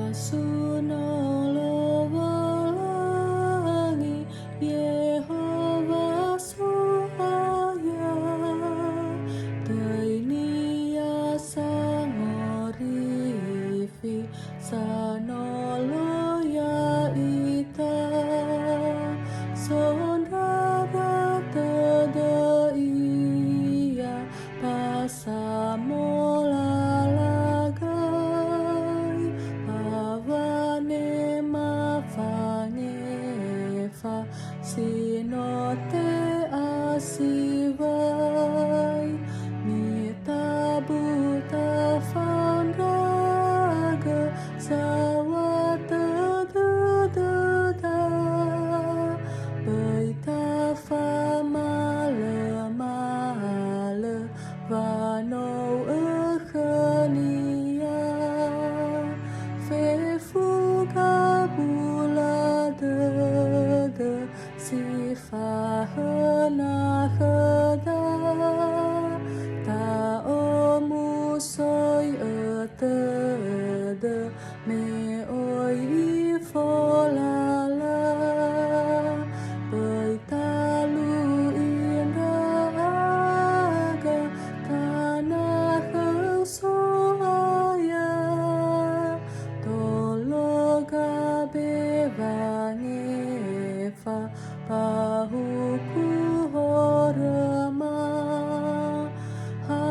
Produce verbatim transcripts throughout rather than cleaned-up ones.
Yesu no Lowalangi, Yehowa So'aya, döi-Nia sangorifi, sanolo ya'ita. Sondrara tödö Ia, ba samola lagai, ba wanema fangefa si no te'a siwai. Mitabu tafaondragö, zawatö dödöda, böi tafamalö-malö wanou'ö khö-Nia. Fefu gabula dödö si fahöna khöda, ta'omusoi'ö tödö me oi ifolala. Böi talu'i ndra'aga, tana khöu So'aya, tolo gabe wangefa, ba huku horöma. Ha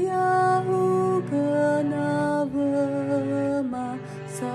ya'ugö nawöma, sa